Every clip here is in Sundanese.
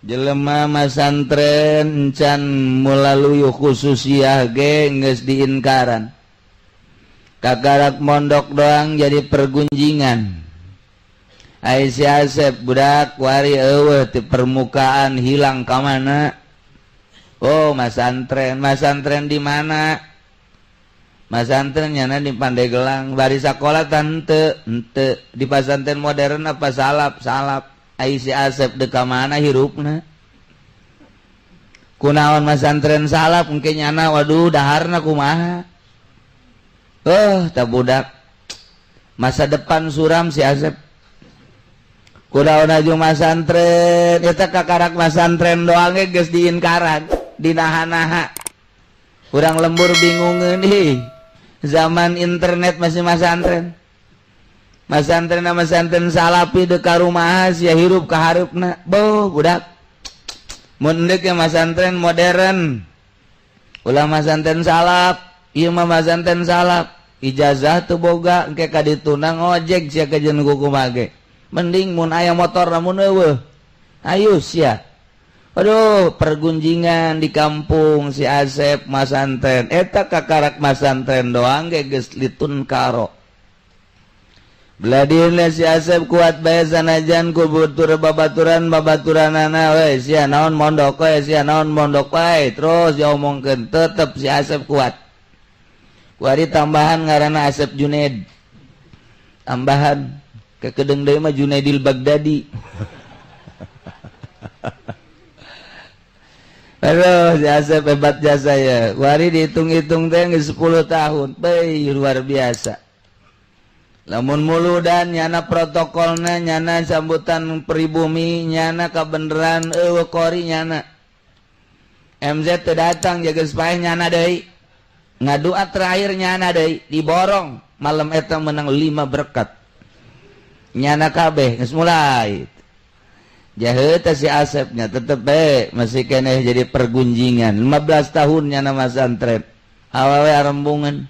Jelema masantren encan melalui khususiyah ge geus diinkaran. Kakarak mondok doang jadi pergunjingan. Ai si Asep budak wari eueuh di permukaan, hilang ka mana? Oh, masantren, masantren di mana? Masantren nyana di Pandeglang, bari sakola tante ente di pasantren modern apa salaf? Salaf. Ai si Asep dek ka mana hirupna? Kunaon masantren salaf engke nyana, waduh, daharna kumaha? Oh, tak budak masa depan suram si Asep. Kunaon aju masantren eta, kakarak masantren doang ge geus diinkaran, dinaha-naha. Urang lembur bingungeun ih, zaman internet masih masantren. Masantren masantren salafi dek ka rumah sia hirup ka hareupna? Boh, budak mun deuk masantren modern, ulah masantren salaf. Ieu mah masantren salaf, ijazah teu boga, engke ka dituna ngojek sia kajeun kumaha ge. Mending mun aya motor, namun eueuh ayo sia. Aduh, pergunjingan di kampung, si Asep masantren eta kakarak masantren doang ge geus litun karo. Beladina si Asep kuat bae sanajan ku butur babaturan babaturanana we, sia naon mondok we, sia naon mondok wae, terus diomongkeun, tetep si Asep kuat. Kuari tambahan ngaranna Asep Junaid. Tambahan kekedeng deui mah Junaidil Baghdadi. Aduh, si Asep hebat jasa ya. Kuari dihitung-hitung teh 10 tahun. Bae luar biasa. Lamun muludan nyana protokolna, nyana sambutan pribumi nyana, kabeneran eueuh kori nyana. MZ teu datang jaga supaya nyana deui. Ngadua terakhir nyana deui diborong malam eta menang 5 berkat. Nyana kabeh geus mulai. Jaheut si Asepnya tetep bae masih keneh jadi pergunjingan. 15 tahun nyana masantren. Awewe arembungan.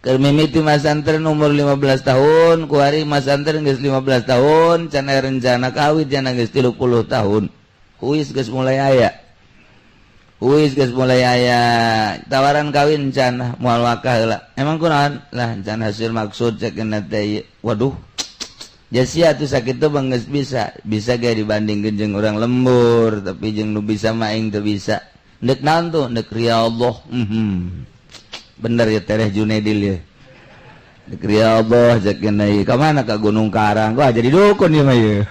Mimiti masantren umur 15 tahun, kuari masantren geus 15 tahun, can aya rencana kawin jana geus 30 tahun. Huis geus mulai aya. Huis geus mulai aya tawaran kawin can moal wakah heula. Emang kunaon? Lah, can hasil maksud cek teh. Waduh. Jasia tuh sakitu bang geus bisa, bisa ge dibandingkeun jeung urang lembur, tapi jeung nu bisa mah aing teu bisa. Ndek naon tuh? Ndek riyadhah. Bener ya Tereh Junaidil ya. Ndek riyadhah cek ieu. Ka mana? Ka Gunung Karang. Wah, jadi dukun ieu mah ieu.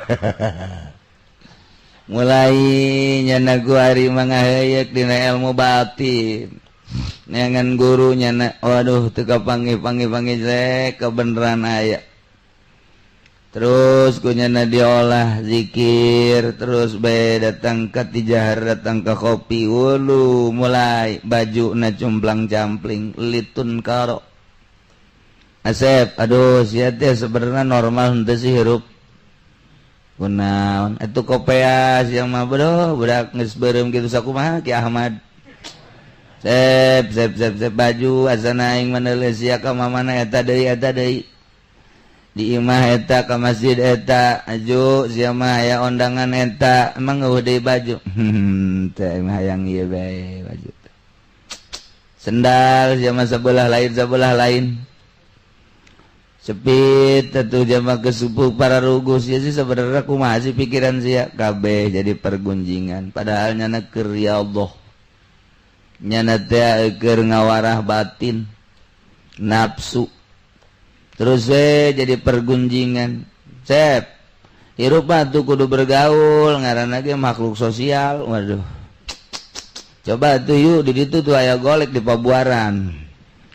Mulai nyana kuari mangaheuyeuk dina ilmu batin. Neangan guru nyana, waduh, teu kapanggih-panggih-panggih rek kebenaran aya. Terus ku nyana diolah zikir terus bae, datang ke tijahar, datang ke kopi wulu, mulai baju na cumplang campling litun karo. Asep, aduh, sia teh sebenarnya normal henteu sih hirup? Kunaon itu kopeas yang mah bro, budak geus beureum kitu sakumaha Ki Ahmad. Sep sep sep sep, baju asana aing meneuleuh sia ka mamana, eta deui, eta deui, di imah eta, ka masjid eta, aju sia mah aya ondangan eta, emang eueuh deui baju? Teh mah hayang ieu bae baju. Sendal sia mah sebelah lain, sebelah lain cepit tentu jama kesupu para rugus ya sih. Sebenarnya kumaha sih pikiran sia? Kabeh jadi pergunjingan, padahal nyana keur ya Allah, nyana teh keur ngawarah batin, nafsu terus we jadi pergunjingan. Sep, hirup mah tuh kudu bergaul, ngaranna ge makhluk sosial. Waduh, coba tuh yuk, di ditu tuh aya golek di Pabuaran,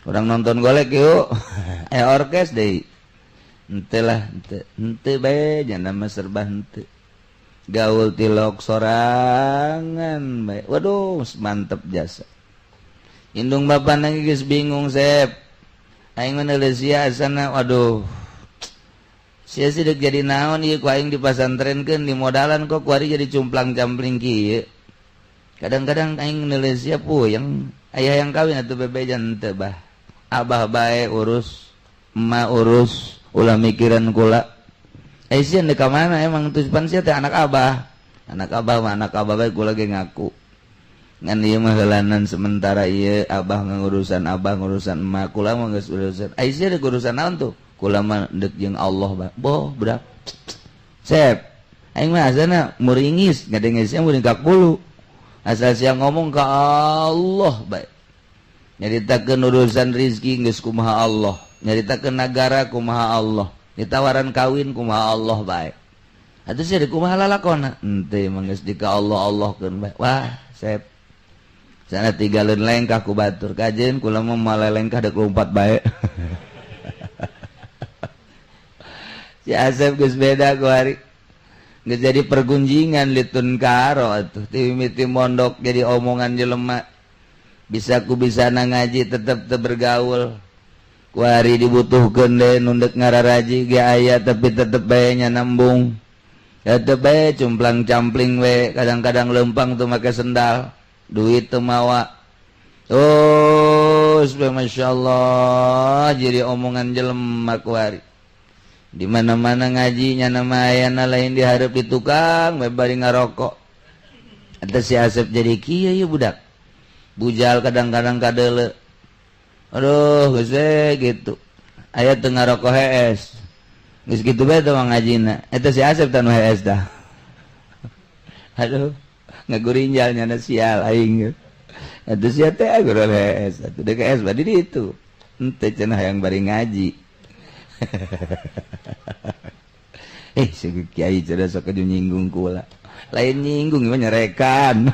urang nonton golek yuk, orkes deui. Henteu lah, henteu henteu bae, nyana mah serba henteu, gaul tilok sorangan bae. Waduh, mantep jasa. Indung bapana geus bingung. Sep, aing menulis sia asana, waduh, sia sih dek jadi naon ieu? Ku aing dipasantrenkeun, di modalan, kok kuari jadi cumplang-campling kieu? Kadang-kadang aing nulis sia puyeng. Ayah yang kawin atuh bebejan teu bah, abah bae urus, emak urus, ulah mikiran kula. Eh, sia ka mana emang tuh? Pan sia teh anak abah. Anak abah mah anak abah bae kula ge ngaku. Ngan ieu mah heulanan sementara ieu abah ngurusan abah ngurusan emak kula mah geus urusan. Ai sia deuk urusan naon tuh? Kula mah deuk jeung Allah bae. Boh budak. Sep. Aing mah asana muringis ngadenge sia muring ka kulu. Asal sia ngomong ka Allah bae. Nyaritakeun urusan rizki geus kumaha Allah, nyaritakeun nagara kumaha Allah, ditawaran kawin kumaha Allah bae. Atuh sia kumaha lalakona? Henteu mah geus di ka Allah Allahkeun bae. Wah, sep. Sana tinggalin lengkah ku batur kajen kula mah malelengkah deuk lompat bae. Si Asep geus beda ku hari. Geus jadi pergunjingan litun karo atuh ti mimiti mondok jadi omongan jelema. Bisa ku bisa na ngaji tetep teu bergaul. Ku hari dibutuhkeun deui nu deuk ngararaji ge aya tapi tetep bae nya nambung. Tetep bae cumplang-campling we, kadang-kadang lempang teu make sendal. Duit teu mawa. Terus Masya Allah jadi omongan jelema ku hari. Di mana-mana ngajinya nama ayana lain diharap di tukang we bari ngarokok. Eta si Asep jadi kieu ieu budak. Bujal kadang-kadang kadeule. Aduh geus we gitu. Aya teu ngarokok hees. Geus kitu bae teh ngajina. Eta si Asep teh nu hees dah. Aduh. Ngagurinjal nyana sial aing. Atuh sia teh agurul hees. Atuh deuk hees bari di ditu. Henteu cenah hayang bari ngaji. Si kiai cenah sok kudu nyinggung kula. Lain nyinggung mah nyerekan.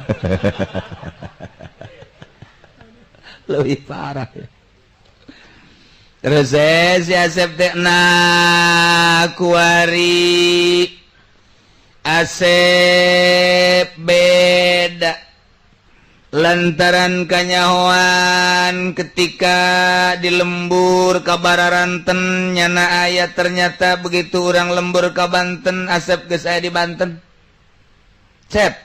Leuwih parah. Terus si Asep teh na kuari Asep beda lantaran kanyahoan ketika di lembur ka Bararanten nyana aya ternyata begitu urang lembur ka Banten Asep geus aya di Banten. Cep.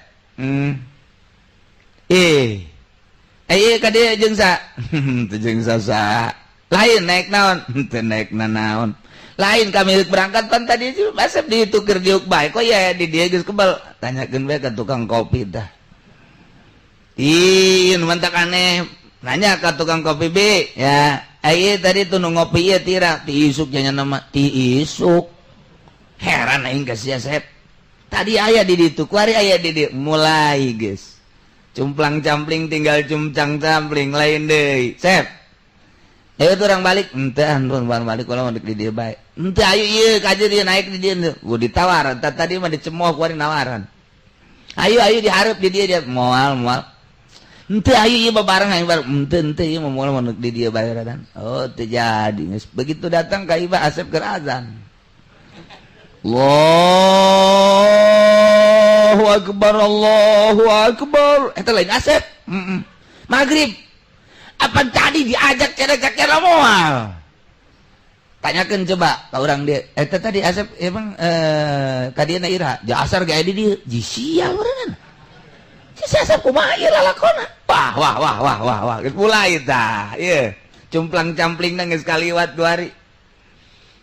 Ieu ka dieu jeung sa? Teu jeung sa. Lain naik naon? Teu naik nanaon. Lain kami berangkat pan tadi Asep ditukir diuk bae kok ya di dia geus kebal. Tanyakeun bae ka tukang kopi tah. Ih, nu mantak aneh. Nanya ka tukang kopi B, ya. Ai tadi tuh nu ngopi ieu tira ti isuk nya nama ti isuk. Heran aing ka si Asep. Tadi aya di ditu, kuari aya di dieu. Mulai geus. Cumplang-campling tinggal cumplang-campling lain deui. Sep. Ayo tuh orang balik, ente anton balik kalau mau di dia baik. Ente ayo iya kaje dia naik di dia, gua ditawar. Tadi mah dicemooh kuari nawaran. Ayo ayo diharap di dia dia moal moal. Ente ayo iya bareng ayo bareng. Ente ente iya moal mau di dia bayaran. Oh terjadi. Begitu datang ka Iba Asep keur azan. Allahu akbar Allahu akbar. Eta lain Asep. Maghrib. Apa tadi diajak cere-cere moal? Tanyakan coba ke orang dia. Eta tadi Asep emang ka dieu na ira. Di asar ge di dieu. Ji sial meureunna. Si Asep kumaha ieu lalakona? Wah wah wah wah wah wah. Geus mulai tah. Ieu cumplang-camplingna geus kaliwat dua hari.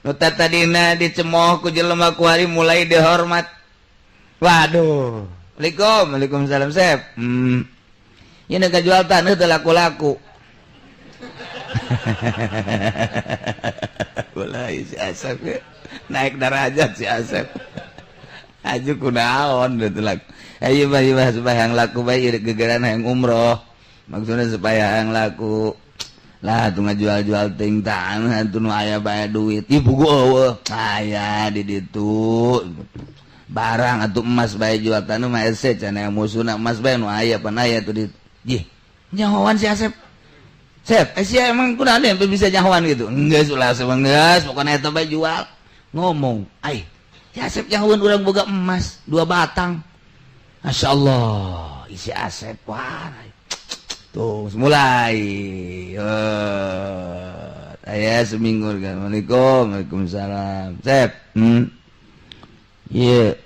Nu tadina dicemooh ku jelema ku hari mulai dihormat. Waduh. Waalaikum, waalaikumsalam Sep. Ieu nu kajual taneuh teu laku-laku. Mulai si Asep ya. Naik derajat si Asep. Aju kunaon gitu laku. Ayo bah bah supaya yang laku bae gegeran yang umroh. Maksudnya supaya yang laku. Lah tuh ngajual-jual ting tanah tuh nu aya bae duit. Ih pugu eueuh. Aya di ditu. Barang atuh emas bae jual tanah mah hese cenah musuhna emas bae nu aya pan aya tuh di. Jih, nyahoan si Asep. Sep, sia emang kunaon yang bisa nyahoan gitu? Enggak ulah Asep geus, pokona eta bae jual. Ngomong, ai, si Asep nyahoan urang boga emas 2 batang. Masya Allah, isi Asep wah. Tuh, mulai. Aya seminggu kan. Assalamualaikum, waalaikumsalam. Sep, Ieu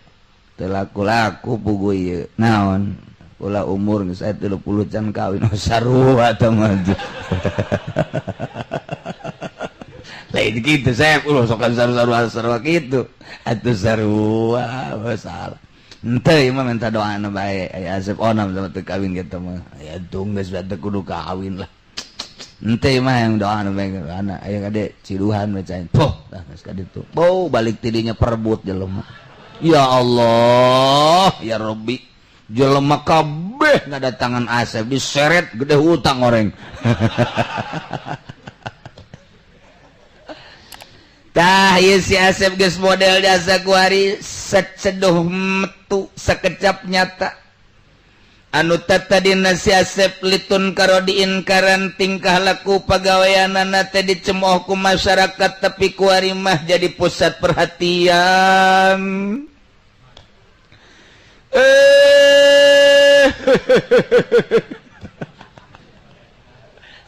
teu laku-laku pugu ieu. Naon? Kula umur geus aya 30 can kawin. Oh, sarua teh mah. Lain kitu Sep, ulah sok sarua-sarua kitu. Atuh sarua, salah. Henteu ieu mah minta doana bae aya Asep onam sama teu kawin kitu mah. Aya tung geus teu kudu kawin lah. Henteu mah yang doana bae anak aya kade ciduhan bacain. Poh, tah geus ka ditu. Bau balik tidinya perebut jelema. Ya Allah, ya Rabbi. Jelema kabeh ngadatangan Asep diseret gede hutang oreng. Tah ieu si Asep geus model jasa kuari seceduh metu sekecap nyata. Anu tadina si Asep litun karo diinkaran tingkah laku pagaweanana teh dicemooh ku masyarakat tapi kuari mah jadi pusat perhatian.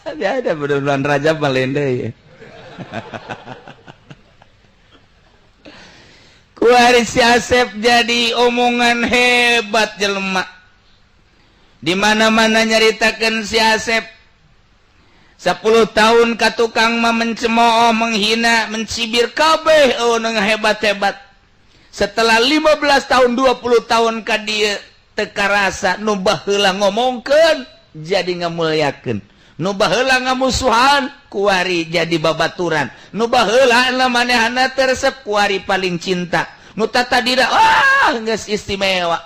Tapi ada bulan Rajab malende ya. Kuari si Asep jadi omongan hebat jelema. Di mana-mana nyaritakeun si Asep. 10 tahun ka tukang mah mencemooh, menghina, mencibir kabeh eueuh hebat-hebat. Setelah 15 tahun 20 tahun ka dieu teu karasa nu baheula ngomongkeun jadi ngamulyakeun. Nu baheula ngamusuhan kuari jadi babaturan. Nu baheula manehna teu resep kuari paling cinta. Nu tatadina wah geus istimewa.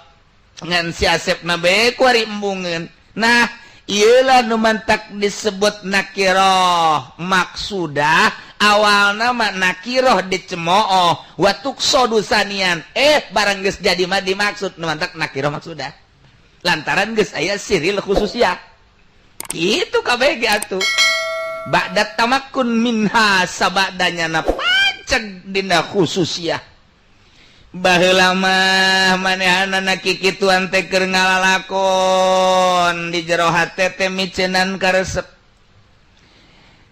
Ngan si Asep na bae kuari embungeun. Nah, ieulah nu mantak disebut nakiroh. Maksudah awalna mah nakiroh dicemooh wa tuqsadu sanian. Barang geus jadi mah dimaksud nu mantak nakiroh maksudah. Lantaran geus aya siril khususiyah. Itu KBG atuh. Ba'da tamakkun minha sabadanya na paceg dina khususiyah. Baheula mah manehanana kikituan teh keur ngalalakon di jero hate teh miceunan karesep.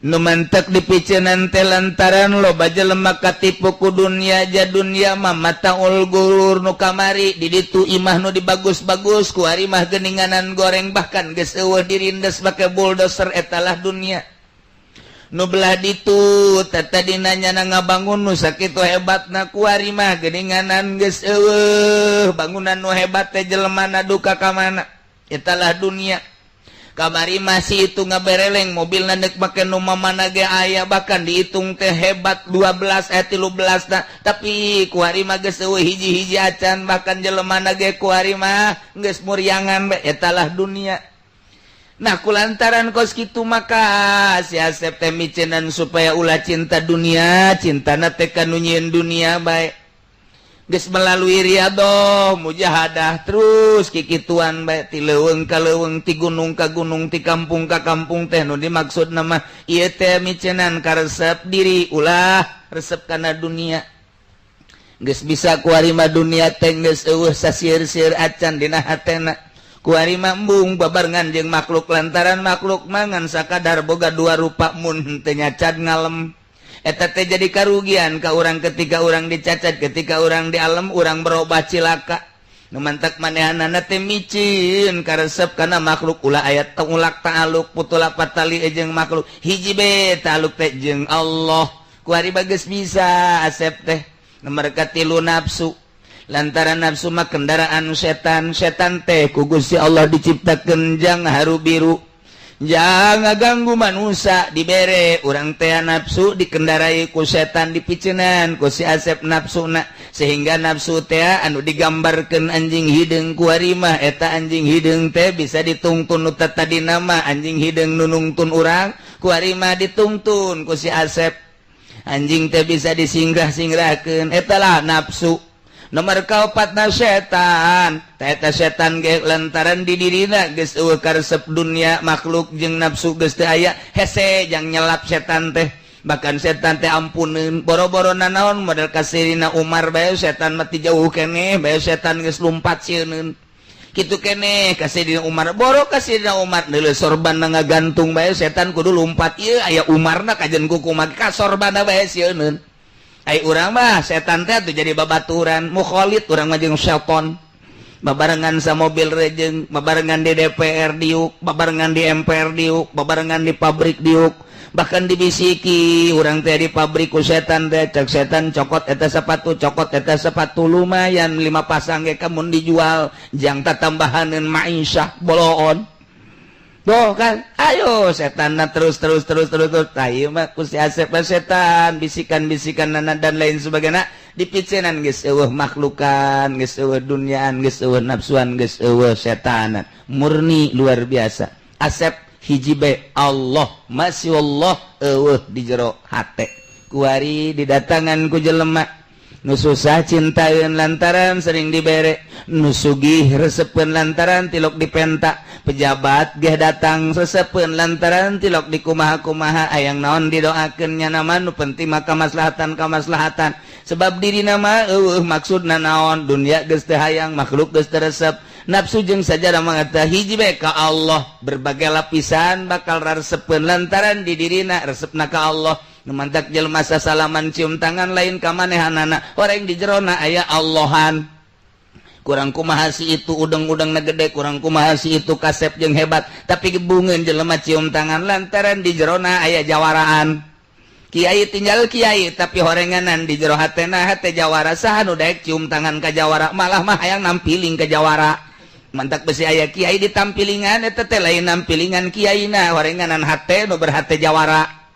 Nu mantek dipiceunan teh lantaran loba jelema katipu ku dunya ja dunya mah mataul gurur nu kamari di ditu imah nu dibagus-bagus ku ari mah geuninganan goreng bahkan geus eueuh dirindes make bulldozer etalah dunia. Nu belah ditu tadina nyana ngabangun nu sakitu hebatna ku ari mah geuninganan geus eueuh bangunan nu hebat teh jelemana duka ka mana etalah dunia. Kamari masih itu ngabereleng mobil nandek make nu mamana ge aya bahkan dihitung teh hebat 12 13 nah tapi ku ari mah geus eueuh hiji-hiji acan bahkan jelemana ge ku ari mah geus muriangan bae etalah dunia. Nah kulantaran kos kitu maka si Asep teh miceunan supaya ulah cinta dunia, cintana teh ka nu nyieun dunia bae. Geus melalui riadoh, mujahadah terus kikituan bae ti leuweung ka leuweung, ti gunung ka gunung, ti kampung ka kampung teh nu dimaksud nama ieu teh miceunan karesep diri ulah resep kana dunia. Geus bisa kuari mah dunia teh geus eueuh sasieur-sieur acan dina hatena. Kuari mah embung babarengan jeung makhluk lantaran makhluk mangan sakadar boga dua rupa mun teu nyacad ngalem. Eta teh jadi karugian ka urang ketika urang dicacat, ketika urang di alam urang berubah cilaka. Nu mantak manehanana teh micin karesep kana makhluk ulah aya tengulak ta'aluk putulak patali jeung makhluk hiji be ta'aluk teh jeung Allah. Kuari bageus bisa Asep teh nomor katilu nafsu. Lantaran nafsu mah kendaraan setan, setan teh ku Gusti Allah diciptakeun jang haru biru. Jangan ganggu manusia dibere urang teh nafsu dikendarai ku setan dipiceunan ku si Asep nafsuna sehingga nafsu teh anu digambarkeun anjing hideung ku ari mah eta anjing hideung teh bisa ditungtun nu tadina mah anjing hideung nu nungtun urang ku ari mah ditungtun ku si Asep anjing teh bisa disingrah-singrahkeun eta lah nafsu. Nomor kaopatna setan eta setan ge lantaran di dirina geus eueuh karesep dunia makhluk jeung nafsu geus teu aya hese jang nyelap setan teh bahkan setan teh ampuneun boro-boro nanaon model kasirina Umar bae setan mah ti jauh keneh bae setan geus lumpat sieuneun kitu keneh kasirina Umar boro kasirina Umar neuleuh sorban ngagantung bae setan kudu lumpat ieu aya Umarna kajen ku kumaha ka sorbanna bae sieuneun. Ai urang mah setan teh atuh jadi babaturan mukhalid urang mah jeung setan. Babarengan sa mobil rejeng, babarengan di DPR diuk, babarengan di MPR diuk, babarengan di pabrik diuk, bahkan dibisiki urang teh di pabrik ku setan teh. Cek setan, "Cokot eta sepatu, cokot eta sepatu, lumayan lima pasang ge kamun dijual jang tatambahaneun ma'isyah boloon." Tuh kan, ayo setan nah, terus terus terus terus terus. Ayo mah ku si Asep setan bisikan-bisikan nana dan lain sebagainya dipicenan, geus eueuh makhlukan, geus eueuh duniaan, geus eueuh nafsuan, geus eueuh setanan. Murni luar biasa. Asep hiji be Allah, masih Allah eueuh di jero hate. Kuari didatangan ku jelema nu susah cintaeun lantaran sering dibere, nu sugih resepeun lantaran tilok dipenta, pejabat geh datang resepeun lantaran tilok di kumaha-kumaha, ayang naon didoakeun. Nya nama nu penting maka kamaslahatan kamaslahatan, sebab diri nama eueuh maksudna naon. Dunia geus teu hayang, makhluk geus teu resep, nafsu jeung sajadah mangata hiji bae ka Allah. Berbagai lapisan bakal resepeun lantaran di dirina resepna ka Allah. Nu mantak jelema sasalaman, cium tangan, lain ka manehanana, orang di jerona aya Allahan. Kurang kumaha si itu udeng-udeng na gede, kurang kumaha si itu kasep jeung hebat, tapi gebungeun jelema cium tangan lantaran di jerona aya jawaraan. Kiai tinggal kiai, tapi horenganan di jero hatena hate jawara. Saha nu daek cium tangan ka jawara? Malah mah hayang nampiling ke jawara. Mantak besi aya kiai ditampilingan, eta teh lain nampilingan kiaina, horenganan hate nu berhate jawara.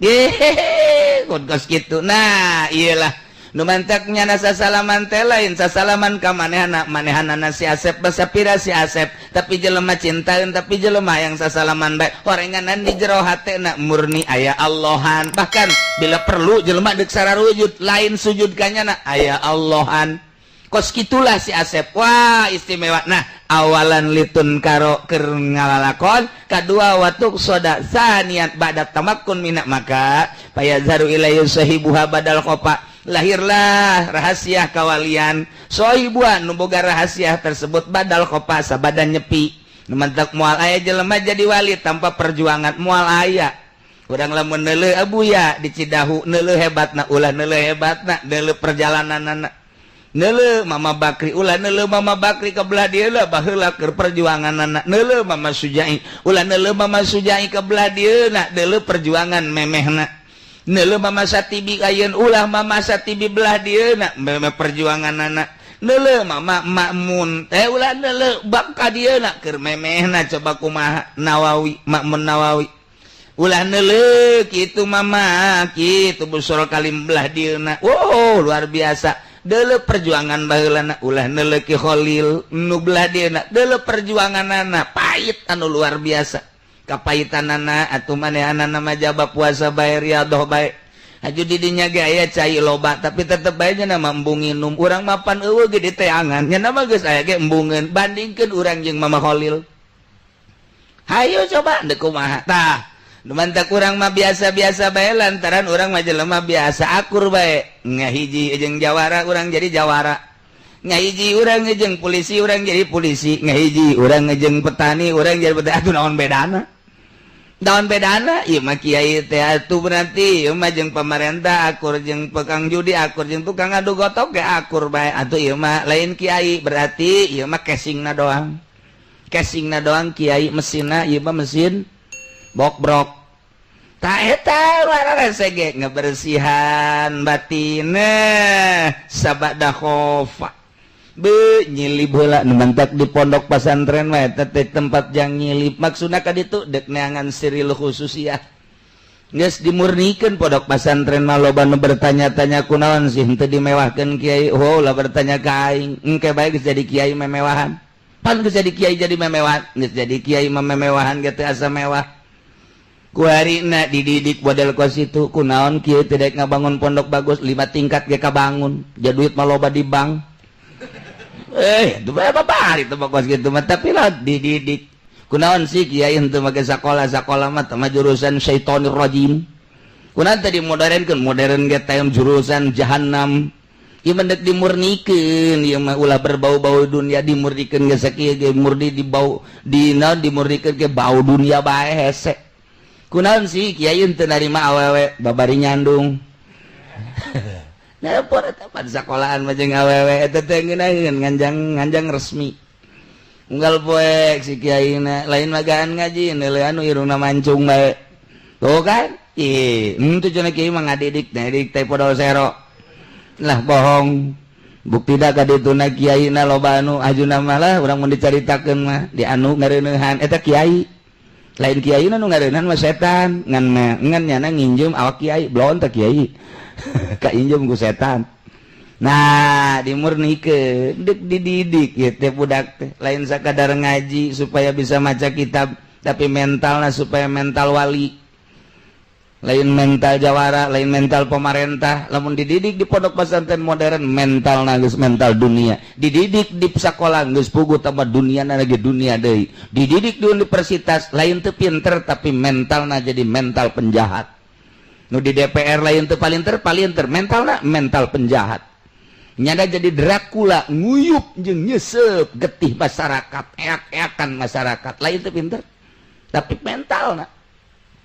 Hehehe, kos gitu. Nah, iyalah nu mantaknya nasa salaman teh lain sasalaman ka manehana manehanana si Asep basapira si Asep, tapi jelema cintaeun, tapi jelema yang sasalaman bae horenganan di jero hatena murni aya Allahan. Bahkan bila perlu jelema deuk sararujud, lain sujud kanyana, aya Allahan. Kos gitulah si Asep. Wah, istimewa. Nah, awalan litun karo keur ngalalakon kadua watuk soda saniat ba'da tamakkun minak, maka payazharu ilaihi sahibuha badal khofa, lahirlah rahasia kawalian sohibuan nu boga rahasia tersebut badal khofa, sabadan nyepi. Nu mantak moal aya jelema jadi wali tanpa perjuangan, moal aya. Urang lamun neuleuh Abuya di Cidahu, neuleuh hebatna, ulah neuleuh hebatna, neuleuh perjalananana. Neuleuh Mama Bakri, ulah neuleuh Mama Bakri ke belah dieu lah, baheula keur perjuanganana. Neuleuh Mama Sujai, ulah neuleuh Mama Sujai ke belah dieu na, neuleuh perjuangan memehna. Neuleuh Mama Satibi ayeun, ulah Mama Satibi belah dieu na, memeh perjuanganana. Neuleuh Mama Makmun teh, ulah neuleuh bab ka dieu na, keur memehna. Coba kumaha Nawawi, Makmun Nawawi, ulah neuleuh kitu mama kitu busur kalim belah dieu na. Wow, luar biasa. Deuleu perjuangan baheulana. Ulah neuleuh Ki Khalil nu belah dieuna, deuleu perjuanganana pahit anu luar biasa kapaitanana. Atuh manehanana mah jaba puasa bae, riadoh bae. Haju di dinya ge aya cai loba, tapi tetep bae nya nama embung nginum. Urang mapan eueuh ge diteangan, nya nama geus aya ge embungeun. Bandingkeun urang jeung Mama Khalil, hayu coba deuk kumaha tah. Mantap, urang mah biasa-biasa bae lantaran urang mah jelema biasa, akur bae. Ngahiji jeung jawara, urang jadi jawara. Ngahiji urang jeung polisi, urang jadi polisi. Ngahiji urang jeung petani, urang jadi petani. Atuh naon bedana? Naon bedana? Ieu mah kiai teh atuh berarti ieu mah jeung pemerintah akur, jeung tukang judi akur, jeung tukang adu gotok ge akur bae. Atuh ieu mah lain kiai, berarti ieu mah casingna doang. Casingna doang kiai, mesinna ieu mah mesin bokbrok. Tak eta sege ngebersihan batin sabada khofa be nyilib heula. Nu mantak di pondok pesantren mah eta teh tempat jang nyilib, maksudna ka ditu dek neangan siril khususiyah. Geus dimurnikeun pondok pesantren mah. Loba nu bertanya-tanya, kunaon sih henteu dimewahkeun kiai? Oh, lah bertanya ka aing, engke bae geus jadi kiai memewahan. Pan geus jadi kiai jadi memewahan, geus jadi kiai mah memewahan ge teu asa mewah. Kuarina dididik model kos itu. Kunaon kieu tidak ngabangun pondok bagus, lima tingkat ge kabangun, ja duit mah loba di bank. Eh, itu berapa hari itu kos gitu mah, tapi lah dididik. Kunaon sih kiai henteu make sakola? Sakola mah mah jurusan syaitonir rajim. Kunaon tadi modernkeun? Modern ge teh jurusan jahanam. Ieu mah dek dimurnikeun, ieu mah ulah berbau-bau dunia. Dimurnikeun ge sakieu ge murni di bau di naon, dimurnikeun ge bau dunia bae hese. Kunaon sih kiai teu narima awewe babari nyandung? Nelpon eta pan sakolahan mah jeung awewe eta teh ngeunaheun nganjang nganjang resmi. Unggal poek si kiai na lain magaan ngaji, neuleuh anu irungna mancung bae. Tuh kan? Ih, henteu cenah kiai mah ngadidik, ngadidik teh podol sero. Lah bohong. Bukti da ka dituna kiai na loba anu ajuna mah lah urang mun dicaritakeun mah di anu ngareuneuhan eta kiai. Lain kiai nu ngareuneuhan mah setan, ngan ngan nyana nginjem awak kiai, blon teh kiai. Kainjem ku setan. Nah, dimurnikeun, deuk dididik ieu teh budak teh lain sakadar ngaji supaya bisa maca kitab, tapi mentalna supaya mental wali. Lain mental jawara, lain mental pemerintah. Lamun dididik di pondok pesantren modern mental geus mental dunia. Dididik di sekolah geus puguh tambah dunia lagi dunia deui. Dididik di universitas lain teu pinter tapi mentalna jadi mental penjahat. Nu di DPR lain teu palinter palinter mentalna mental penjahat. Nyada jadi Dracula nguyup jeung nyesep getih masyarakat, eak-eakan masyarakat. Lain teu pinter tapi mentalna.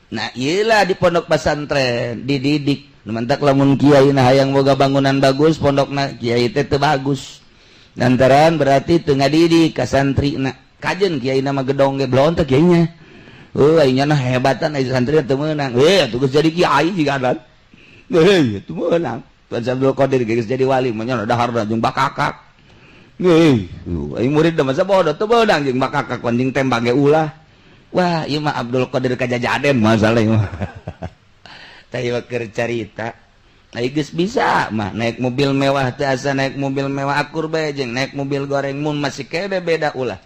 Nah, iyalah di pondok pesantren dididik. Mantak lamun kiai nah hayang boga bangunan bagus pondokna kiai teh teu bagus. Lantaran berarti teu ngadidik ka santrina. Kajen kiai nama gedong ge blon teh kiainya. Oh, aing nah hebatan ai santri teu meunang. Eh, atuh geus jadi kiai jiga dan. Heuh, teu meunang. Tuan Abdul Qadir geus jadi wali mah nya daharna jeung bakakak. Heuh, aing murid mah bodoh teu meunang jeung bakakak jeung tembak ge ulah. Wah, ieu mah Abdul Qadir kajajaden masalah ieu mah. Tah ieu keur carita. Ai geus bisa mah naik mobil mewah teh asa naik mobil mewah akur bae jeung naik mobil goreng mun masih kene beda ulah.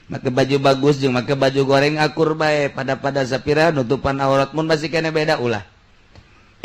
Make baju bagus jeung make baju goreng akur bae pada sapira nutupan aurat mun masih kene beda ulah.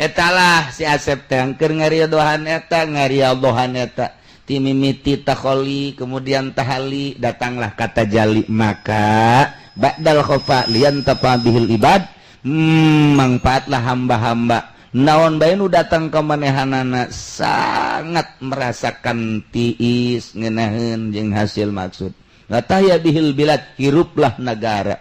Etalah si Asep teh keur ngaridohan eta ngaridohan eta timimiti takholi kemudian tahali datanglah kata jali maka ba'dal khofa liantafa bihil ibad, mangfaatlah hamba-hamba naon bae nu datang ka manehanana sangat merasakan tiis ngeunaheun jeung hasil maksud latahya bihil bilad hiruplah negara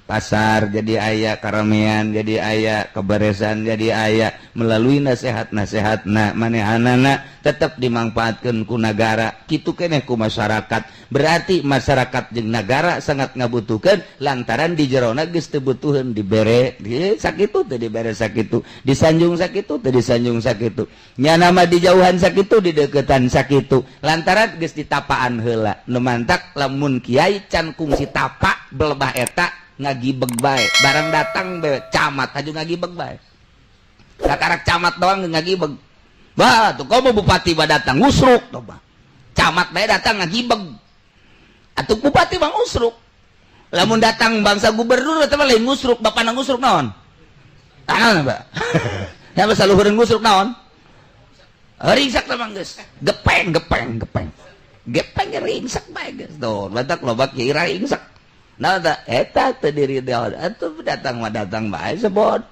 pasar jadi aya karamean jadi aya keberesan jadi aya melalui nasihat-nasihat na manehanana tetap dimanfaatkan ku negara kitu keneh ku masyarakat. Berarti masyarakat jeung negara sangat ngabutuhkeun lantaran di jerona geus teu butuheun dibere sakitu teu dibere sakitu disanjung sakitu teu disanjung sakitu nyana mah dijauhan sakitu dideukeutan sakitu lantaran geus ditapaan heula. Nu mantak lamun kiai can kungsi tapa belebah eta ngagibeg bae barang datang be camat aja ngagibeg bae kakarak camat doang ngagibeg bah tuh komo bupati bah datang ngusruk tuh bah camat bae datang ngagibeg atuh bupati bang ngusruk lamun datang bangsa gubernur eta mah lain ngusruk bapana ngusruk naon naon ba ya masa luhureun ngusruk naon ringsak teh mah geus gepeng gepeng gepeng gepeng ringsak bae geus tuh batak loba kiai ringsak. Nah, eta teu diri atuh datang mah datang bae sebot.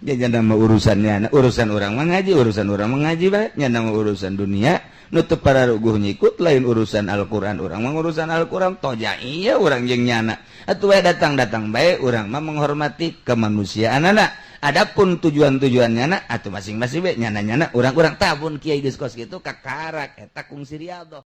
Nya nama urusannya, urusan urang mah ngaji, urusan urang mah ngaji bae, nya nama urusan dunia nu teu pararuguh nyikut lain urusan Al-Qur'an, urang mah urusan Al-Qur'an toja iya urang jeung nyana. Atuh bae datang-datang bae urang mah menghormati kemanusiaanana. Adapun tujuan-tujuannya na atuh masing-masing bae nyana-nyana urang-urang tabun kiai geus kos kitu kakarak eta kungsi riyadhah.